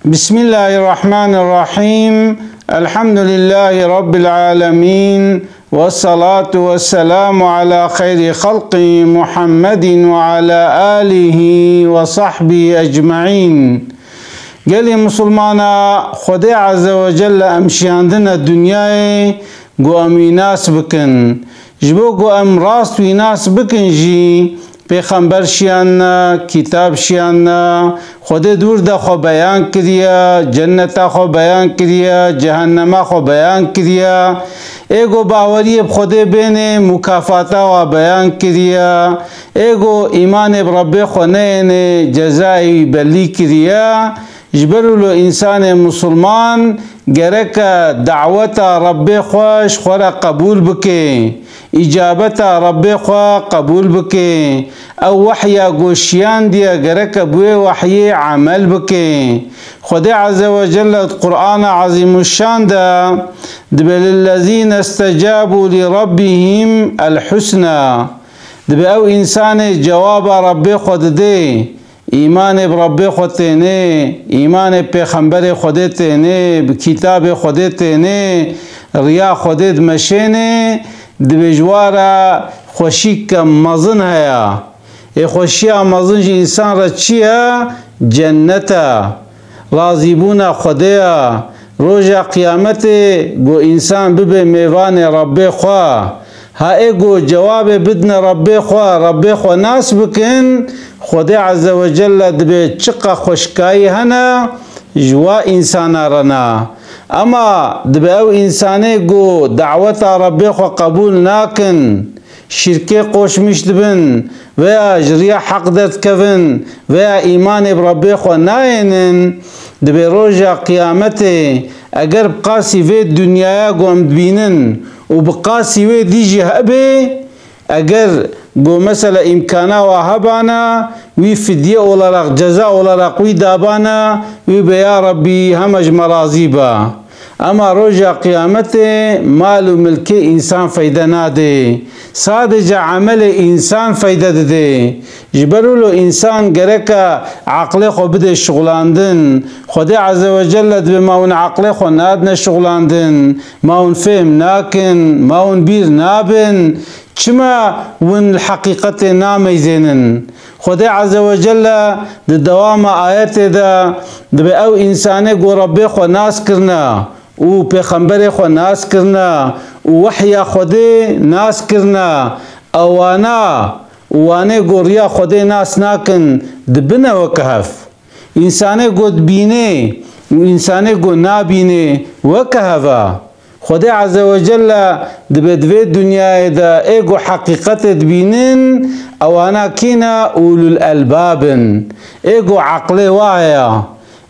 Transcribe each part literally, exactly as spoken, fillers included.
بسم الله الرحمن الرحيم. الحمد لله رب العالمين. والصلاة والسلام على خير خلقه محمد وعلى آله وصحبه أجمعين. Gelî Musulmana, Xwedê Azze ve Celle em şiyandine dinyayê ku em wî nas bikin. Ji bo ku em rast wî nas bikin jî, Pêxember şiyandine, kitab şiyandine, Xwedê di wir de xwe beyan kiriye, cenneta xwe beyan kiriye, cehennema xwe beyan kiriye. Ê ku baweriyê bi Xwedê bênê, mukafata wa beyan kiriye. Ê ku îmanê bi Rebbê xwe neyênê, cezayê wî belî kiriye. Ji ber wilo însanê misilman gereke daweta Rebbê xwe ji xwe re qebûl bike, îcabeta Rebbê xwe qebûl bike. Ew wehya ku şiyandiye gereke bi wê wehyê emel bike. Xwedê Azze ve Celle di Qur'ana Azîmuşşan de dibe, "Lillezîne istecabû li Rabbihim el-husna." Dibe ew însanê cewaba Rebbê xwe dide, Îmanê bi Rebbê xwe tênê, îmanê bi Pêxemberê Xwedê tênê, bi kitabê Xwedê tênê, riya Xwedê dimeşênê, dibê ji wa re xweşîke mezin heye. Ê xweşiya mezin ji însan re çi ye? Cennet e. Razîbûna Xwedê ye. Roja Qiyametê ku însan bibe mêvanê Rebbê xwe. Ha ê ku cewabê bidine Rebbê xwe, Rebbê xwe nas bikin, Xwedê Azze ve Celle dibe çiqa xweşikayî hene ji wa însana re ne. Ema dibe ew însanê ku daweta Rebbê xwe qebûl nakin, şirkê qoşmîş dibin veya ji riya heq derdikevin veya îmanê bi Rebbê xwe nayênin, dibe roja Qiyametê eger bi qasî vê dinyaya ku em dibînin û bi qasî wê dî jî hebe, eger ku mesela îmkana wa hebana, wî fidye olarak, ceza olarak wî dabana, wî be, ya Rebbî, hema ji me razî be. Ema roja Qiyametê mal û milkê însan feyde nade. Sadece emelê însan feyde dide. Ji ber wilo însan gereke aqlê xwe bide şixulandin. Xwedê Azze ve Celle dibe ma hûn aqlê xwe nadine şixulandin, ma hûn fêhm nakin, ma hûn bîr nabin. Çima hûn li heqîqetê nameyzênin? Xwedê Azze ve Celle di dewama ayetê de dibe ew însanê ku Rebbê xwe nas kirine û Pêxemberê xwe nas kirine û wehya Xwedê nas kirine, ewana û wanê ku riya Xwedê nas nakin, dibine weke hev. Însanê ku dibînê û însanê ku nabînê weke hev e. Xwedê Azze ve Celle dibe di vê dinyayê de ê ku heqîqetê dibînin, ewana kî ne? Ulul elbab in. Ê ku eqlê wa heye,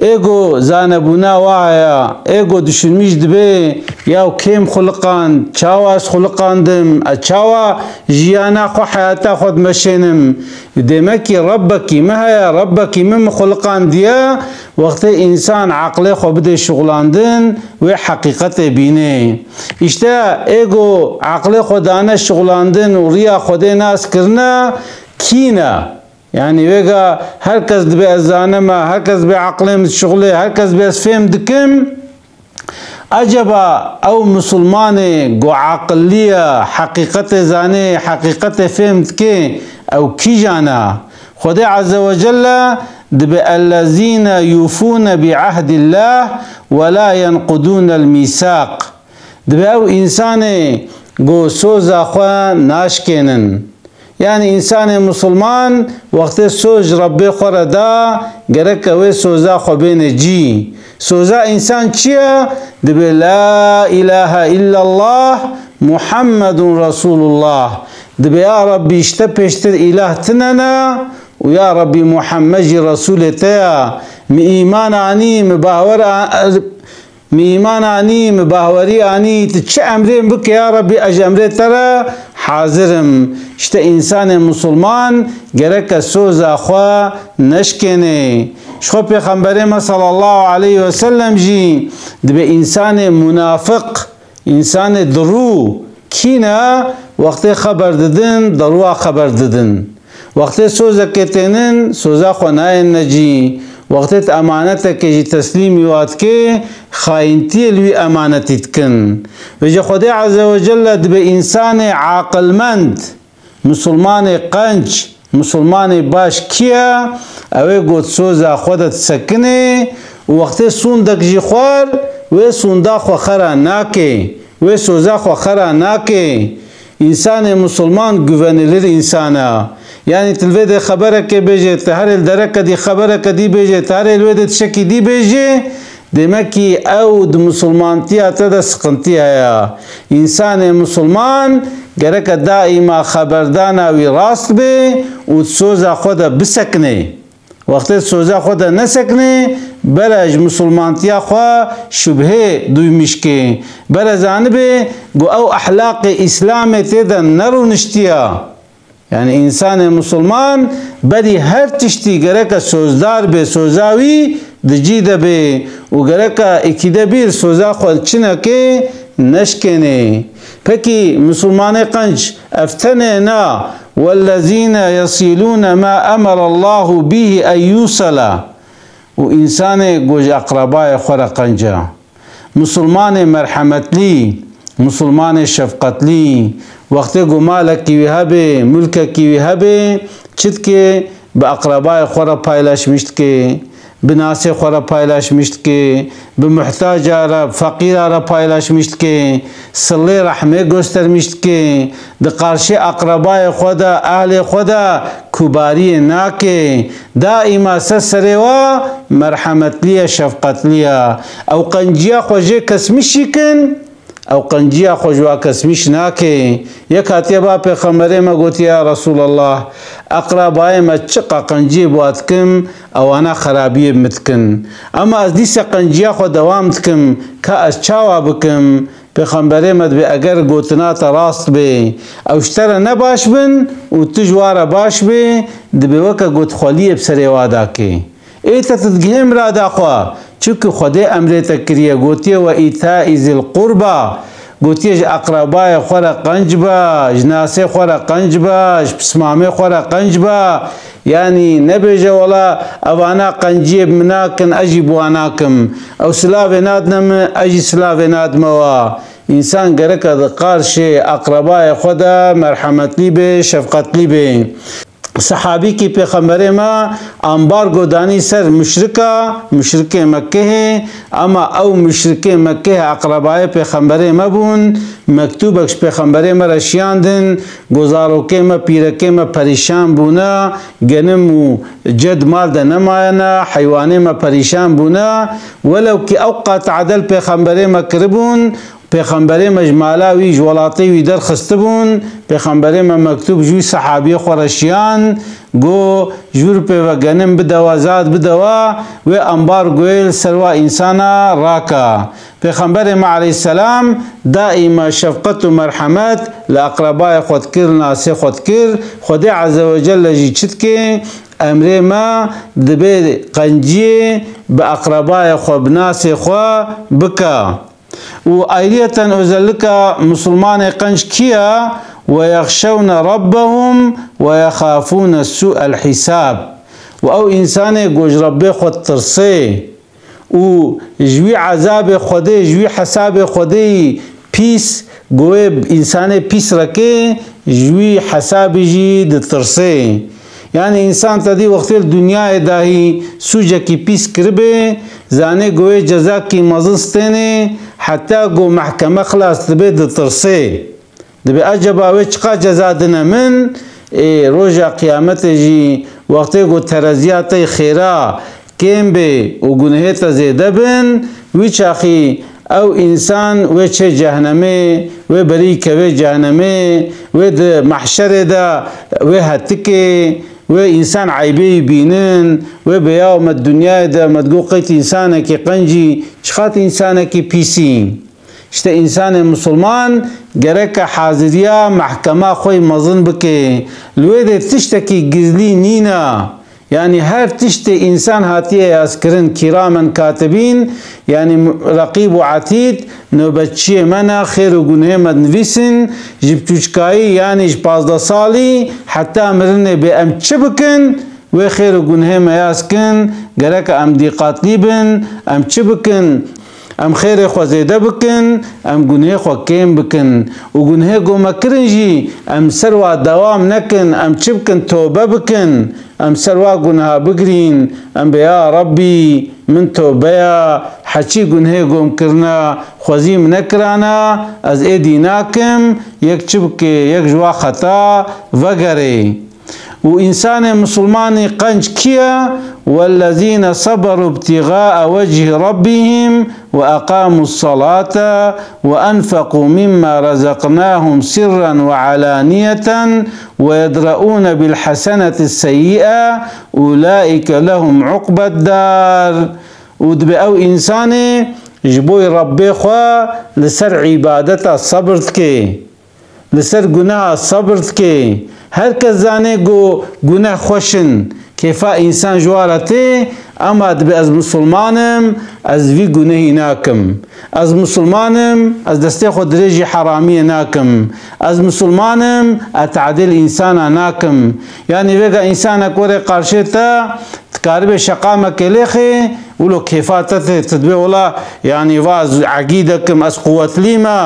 ê ku zanebûna wa heye, ê ku düşünmîş dibe, ya kêm xuliqand, çawa ez xuliqandim, ez çawa jiyana xwe, heyata xwe dimeşênim. Demekî Rebbekî min heye, Rebbekî min min xuliqandiye. Wextê însan eqlê xwe bide şixulandin, wê heqîqetê bînê. Îşte ê ku eqlê xwe dane şixulandin û riya Xwedê nas kirine, kî ne? Yanî wêga her kes dibe ez zanim e, her kes dibe eqlê min dişixulê, her kes dibe ez fêm dikim. Eceba ew misilmanê ku aqillî ye, heqîqetê zanê, heqîqetê fêm dike, ew kîjan e? Xwedê Azze ve Celle dibe, "Ellezîne yufûne bi ehdillah ve la yenqudûnel mîsaq." Dibe ew însanê ku soza xwe naşkênin. Yanî însanê misilman wextê soz ji Rebbê xwe re da, gereke wê soza xwe bêne cî. Soza însan çi ye? Dibe, "La ilahe illallah, Muhammedun Resulullah." Dibe, ya Rebbî, ji te pêştir îlah tine ne û ya Rebbî, Muhammed jî Resûlê te ye. Min îman anî, min bawer a-, Min îman anî, min bahwerî anî, tu çi emrê min bike ya Rebbî, ez ji emrê te re hazir im. Îşte însanê misilman gereke soza xwe neşkêne. Ji xwe Pêxemberê me sallallahu aleyhi ve sellem jî dibe însanê munafiq, însanê dirû kî ne? Wextê xeber didin, derûa xeber didin. Wextê sozekê tênin, soza xwe nayêne cî. Wextê tu emanetekê jî teslîmî wa dikê, xayîntiyê li wî emanetî dikin. Vêca Xwedê Azze ve Celle dibe însanê aqilmend, misilmanê qenc, misilmanê baş kî ye? Ew ê got soza xwe de disekine û wextê sûndek jî xwar, wê sûnda xwe xera nake, wê soza xwe xera nake. Însanê misilman güvenilir însan e. Yanî tu li vê dê xeberekê bêjê, tu herê li dereke dî xebereke dî bêjê, tu herê li wê dê tiştekî dî bêjê, demekî ew di misilmantiya te de siqintî heye. Însanê misilman gereke daîma xeberdana wî rast bê û di soza xwe de bisekine. Wextê di soza xwe de nesekine, bere ji misilmantiya xwe şubhê duymîş ke. Bere zanibe ku ew ehlaqê Îslamê tê de nerûniştiya. Yanî însanê misilman berî her tiştî gereke sozdar bê, soza wî di cî de bê û gereke êkî de bîr soza xwe çinekê neşkênê. Pekî misilmanê qenc ev tenê na, "Wellezîne yesîlûne ma emere Allahu bîhî en yûsela." Û însanê ku ji eqrebayê xwe re qenc e. Misilmanê merhemetlî, misilmanê şefqetlî, wextê ku malekî wî hebe, mulkekî wî hebe, çi dike? Bi eqrebayê xwe re paylaşmiş dike, bi nasê xwe re paylaşmiş dike, bi muhtaca re, feqîra re paylaşmiş dike, silê rehmê göstermiş dike, di qarşê eqrebayê xwe de, ehlê xwe de kubariyê nake. Daîma ser serê wa merhemetlî ye, şefqetlî ye. Ew qenciya xwe jê kesmişî kin, ew qenciya xwe ji wa kesmiş nake. Yek hatiye ba Pêxemberê me gotiye, "Ya Resûlallah, eqrebayê me çiqa qenciyê bi wa dikim, ewana xerabiyê bi min dikin. Ema ez dîse qenciya xwe dewam dikim, ka ez çawa bikim?" Pêxemberê me dibê eger gotina te rast bê, ew ji te re ne baş bin û tu ji wa re baş bê, dibê weke got xweliyê bi serê wa dakê. Ê te tu digihê mirada xwe, çimkî Xwedê emrê te kiriye, gotiye, "We îtaî zîl qurba." Gotiye, "Ji eqrebayê xwe re qenc be, ji nasê xwe re qenc be, ji pismamê xwe re qenc be." Yanî nebêje, "Wela evana qenciyê bi min nakin, ez jî bi wan nakim. Ew silavê nadine min, ez jî silavê nadime wa." Însan gereke di qarşê eqrebayê xwe de merhemetlî bê, şefqetlî bê. Sehabîkî Pêxemberê me ambargo danî ser muşrika, muşrikê Mekkehê, ema ew muşrikê Mekkehê eqrebayê Pêxemberê me bûn, mektûbek ji Pêxemberê me re şiyandin, go zarokê me, pîrekê me perîşan bûne, genim û ced mal de nemayene, heywanê me perîşan bûne, welew kî ew qat edel Pêxemberê me kiribûn, Pêxemberê me ji mala wî, ji welatê wî derxistibûn, Pêxemberê me mektûb ji wî sehabiyê xwe re şiyan, got, "Ji wir pê ve genim bide we, zad bide we, wê ambargoyê li ser wa însana raka." Pêxemberê me aleyhisselam daîma şefqet û merhemet li eqrebayê xwe dikir, li nasê xwe dikir. Xwedê Azze ve Celle jî çi dike? Emrê me dibê qenciyê bi eqrebayê xwe, bi nasê xwe bike. Û ayriyeten özellikle Musulmanê qenc kî ye? "Ve yexşewne Rabbehum ve yexafûne su'el hisab." Û ew însanê ku ji Rebbê xwe ditirsê û ji wî ezabê Xwedê, ji wî hesabê Xwedê pîs, ku wê însanê pîs reke, ji wî hesabê jî ditirsê. Yanî însan te dî wextê li dinyayê dahî sûcekî pîs kiribê, zanê ku wê cezakî mezin stênê, heta ku mehkeme xilas dibe ditirsê. Dibê, "Eceba wê çiqa ceza dine min?" Ê, roja qiyametê jî wextê ku tereziya te xêra kêm bê û gunehê te zêde bin, wî çaxî ew însan wê çê cehnemê, wê berî kevê cehnemê, wê di mehşerê de wê hetikê, wê însan eybê wî bînin, wê bê, "Ya me dinyayê de me digot qeyt însanekî qencî, çiqat însanekî pîsî." Îşte însanê misilman gereke haziriya mehkema xwe yî mezin bike. Li wê de tiştekî gizlî nîne. Yanî her tiştê însan hatiye yazkirin, kiramen katibîn, yanî reqîb û etîd, nobetçiyê me ne, xêr û gunehê me dinivîsin, ji biçûçkayî, yanî ji pazdeh salî heta mirinê bê em çi bikin, Wê xêr û gunhê me yas kin, gerek em dîqatlî bin, em çi bikin? Em xêrê xwe zêde bikin, em gunhê xwe kêm bikin. Û gunhê ku me kirin jî, em ser wa dewam nekin, em çi bikin? Tobe bikin. Em ser wa gunha bigirîn, em bê, ya Rebbî, min tobeya, heçî gunhê ku min kirina, xwezî min nekirana, ez êdî nakim, yek çi bike, yek ji wa xeta vegerê. Û însanê misilmanî qenc kî ye? والذين صبروا ابتغاء وجه ربهم وأقاموا الصلاة وأنفقوا مما رزقناهم سرا وعلانية ويدرؤون بالحسنة السيئة أولئك لهم عقبى الدار. Û dibe ew însanê ji bo Rebbê xwe li ser îbadeta sebir dike. Li ser guneha sebir dike. Her kes zane ku guneh xweş in. Kêfa însan ji wa re tê, ema dibe ez misilman im, ez vî gunehî nakim. Ez misilman im, ez destê xwe dirêjî heramiyê nakim. Ez misilman im, ez tadêl însana nakim. Yanî vêga însanek were qarşê te, dikaribe şeqamekê lêxê, wilo kêfa te tê, tu dibê wela, yanî va ez egî dekim, ez quwetlî me,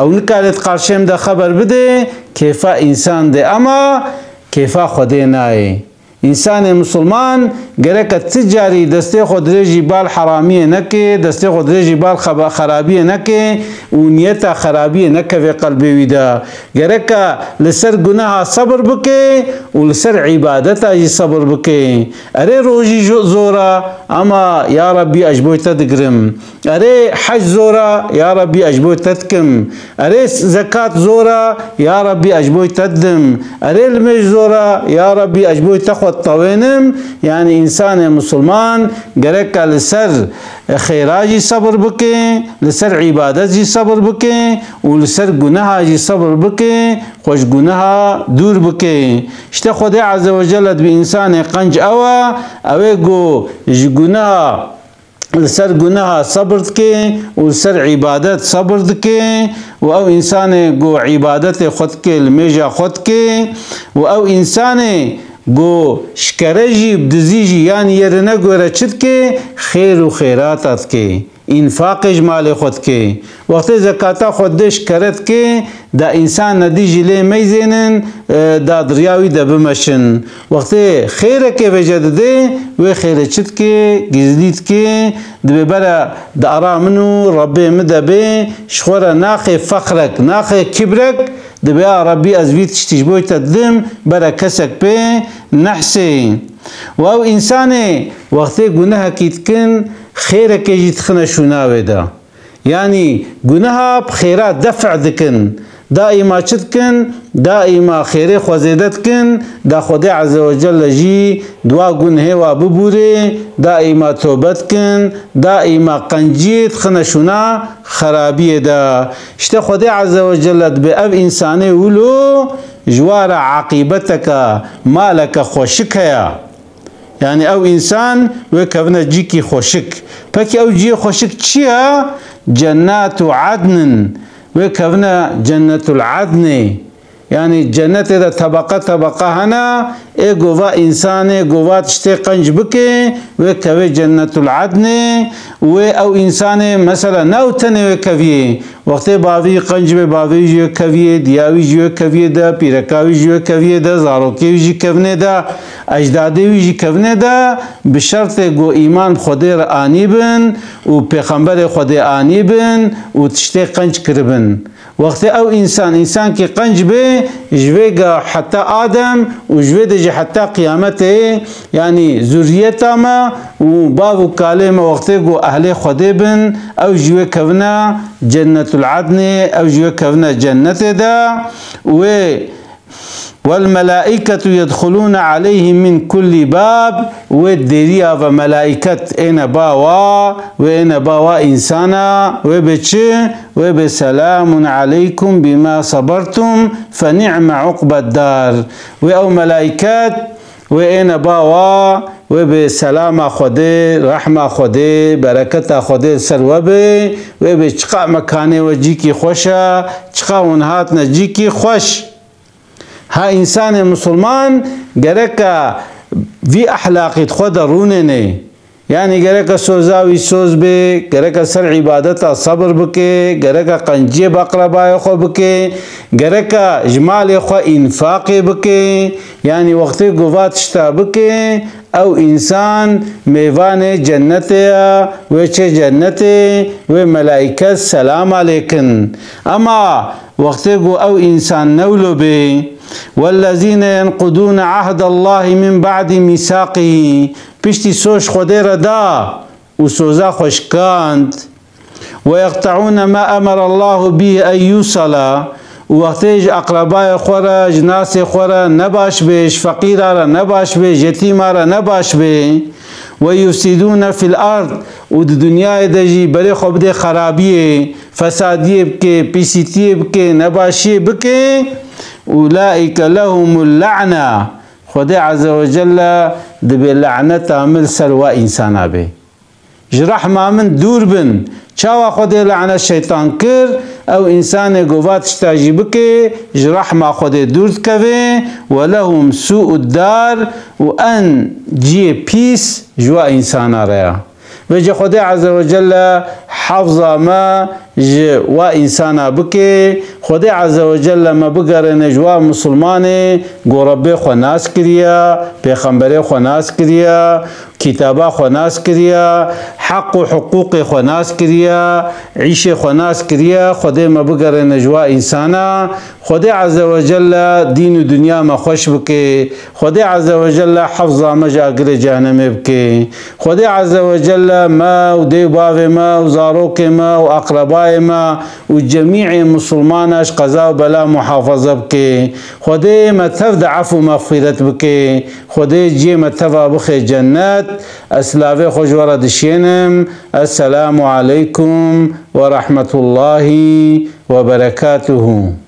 ew nikare di qarşê min de xeber bidê, kêfa însan dê, ema kêfa Xwedê nayê. Însanê misilman gereke ti carî destê xwe dirêjî bal heramiyê neke, destê xwe dirêjî bal xeba-, xerabiyê neke û niyeta xerabiyê nekeve qelbê wî de. Gereke li ser guneha sebir bike û li ser îbadeta jî sebir bike. Erê, rojî jo-, zor e, ema ya Rebbî, ez ji bo te digirim. Erê, hec zor e, ya Rebbî, ez ji bo te dikim. Erê, zekat zor e, ya Rebbî, ez ji bo te didim. Erê, limêj zor e, ya Rebbî, ez ji bo te xwe ditewênim. Yanî însanê misilman gereke li ser xêra jî sebir bike, li ser îbadet jî sebir bike û li ser guneha jî sebir bike, xwe ji guneha dûr bike. Îşte Xwedê Azze ve Celle dibe însanê qenc ew e, ew ê ku ji guneha, li ser guneha sebir dike û li ser îbadet sebir dike û ew însanê ku îbadetê xwe dike, limêja xwe dike û ew însanê ku ji kere jî, bi dizî jî, yanî yerine göre çi dike, xêr û xêrata dike. Înfaqê ji malê xwe dike. Wextê zekata xwe dide ji kere dike, da însan nedî ji lê meyzênin, e, da di riya wî de bimeşin. Wextê xêrekê vêje dide, wê xêrê çi dike? Gizlî dike, dibê bere di ara min û Rebbê min de bê, ji xwe re naxê fexrek, naxê kibrek, dibê, ya Rebbî, ez vî tiştî ji bo te didim, bere kesek pê nehsê. Û ew însanê wextê gunehekî dikin, xêrekê jî dixine şûna wê de. Yanî guneha bi xêra def' dikin. Daîma çi dikin? Daîma xêrê xwe zêde dikin. Da Xwedê Azze ve Celle jî di wa gunehê wa bibûrê, daîma tobe dikin, daîma qenciyê dixine şûna xerabiyê de. Îşte Xwedê Azze ve Celle dibe ev însanê wilo ji wa re aqîbeteke, maleke xweşik heye. Yanî ew însan wê kevine cîkî xweşik. Pekî ew ciyê xweşik çi ye? Cennatu Adnin. Wê kevine Cennetul Adnê. Yanî cennetê de tebeqe tebeqe hene, ê gova însanê gova tiştê qenc bike, wê keve Cennetul Adnê, wê ew însanê mesela ne ew tenê wê keviyê. Wextê bavî qenc be, bavê wî jî wê keviyê, diya wî jî wê keviyê de, pîreka wî jî wê keviyê de, zarokê wî jî kevnê de, ecdadê wî jî kevnê de, bi şertê ku îman bi Xwedê re anî bin û pêxemberê Xwedê anî bin û tiştê qenc kiribin. Wextê ew însan, însankî qenc bê, ji vê ga heta Adem û ji vê de jî heta qiyametê, yanî zuriyeta me û bav û kalê me wextê ku ehlê Xwedê bin, ew jî wê kevine Cennetul Adnê, ew jî wê kevine cennetê de. Wê والملائكة يدخلون عليهم من كل باب. Wê dêriya ve melaiket êne ba wa, wê êne ba wa însana, wê bê çi? Wê bê selamun aleykum bima sabertum fe ni'me uqbed dar. Wê ew melaiket, wê êne ba wa, wê bê selama Xwedê, rehma Xwedê, bereketa Xwedê li ser we bê, wê bê çiqa mekanê we cîkî xweş e, çiqa hûn hatine cîkî xweş. Ha însanê misilman gereke vî ehlaqî di xwe de rûnêne. Yanî gereke soza wî soz bê, gereke ser îbadeta sebir bike, gereke qenciyê bi eqrebayê xwe bike, gereke ji malê xwe înfaqê bike. Yanî wextê ku va tişta bike, ew însan mêvanê cennetê ye, wê çê cennetê, wê melaîket selama lê kin. Ema wextê ku ew însan newlo bê, والذين ينقضون عهد الله من بعد ميثاقه، piştî soz Xwedê re da û soza xwe şikand. ويقطعون ما أمر الله به أن يوصل، û wextê ji eqrebayê xwe re, ji nasê xwe re nebaş bê, ji feqîra re nebaş bê, ji yetîma re nebaş bê. ويفسدون في الأرض، û di dinyayê de jî berê xwe bidê xerabiyê, fesadiyê bike, pîsîtiyê bike, nebaşiyê bike. أولئك لهم اللعنة. Xwedê Azze ve Celle dibê laneta min li ser wa însana bê. Ji rehma min dûr bin. Çawa Xwedê lanet şeytan kir? Ew însanê ku va tişta jî bike, ji rehma Xwedê dûr dikeve. ولهم سوء الدار، û en ciyê pîs ji wa însana re ya. Vêce Xwedê Azze ve Celle hefza me ji wa însana bike. Xwedê Azze ve Celle me bigerêne ji wa misilmanê ku Rebbê xwe nas kiriye, pêxemberê xwe nas kiriye, kitaba xwe nas kiriye, heq û hiqûqê xwe nas kiriye, îşê xwe nas kiriye. Xwedê me bigerêne ji wa însana. Xwedê Azze ve Celle dîn û dinya me xweş bike. Xwedê Azze ve Celle hefza me ji agirê cehennemê bike. Xwedê Azze ve Celle me û dê û bavê me û zarokê me û eqrebayê me û cemîê misilmana ji qeza û bela muhafaza bike. Xwedê me tev de efû mexfîret bike. Xwedê ciyê me teva bixe cennet. Ez silavê xwe ji we re dişênim. Esselamu aleykum ve rahmetullahi ve berekatuhu.